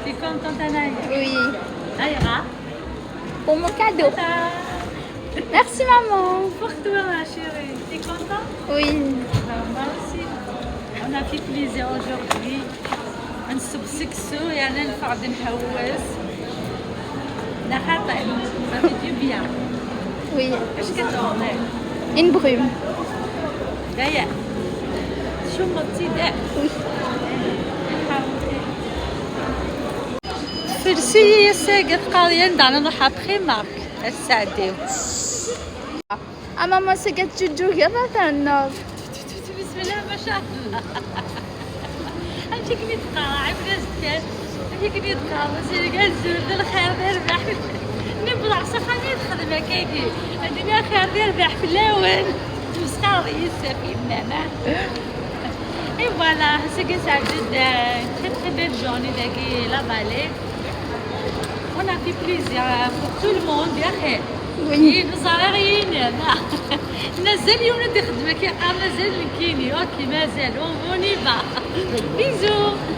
Tu es contente, Anaïs? Oui. Aïra. Pour mon cadeau. Merci maman. Pour toi, ma chérie. Tu es contente? Oui. Moi aussi. On a fait plaisir aujourd'hui. نصب سكسو يعني نفعد نحوس نحط ça fait du bien. Oui. اش كتعمل؟ Une brume. دايا شو مبتدأ. Oui. فرسي ساقط قاضية ندعنا نروح Primark السعديو. Ah maman, c'est que tu joues مثلا. بسم الله ما شاء الله امشي كني تقرا عبد كان امشي كني تقرا سيري كاع الزول الخير ربح نبلع سخاني الخدمة كيدي الدنيا خير ربح في الاول تمسخر يسافي ماما. Et voilà, c'est que ça a très très belle journée داكي la vallée. On a fait plaisir pour tout le monde يا خي. Oui. صغيرين مازال يوم ندي خدمة كي مازال كيني OK مازال on y va, bisous.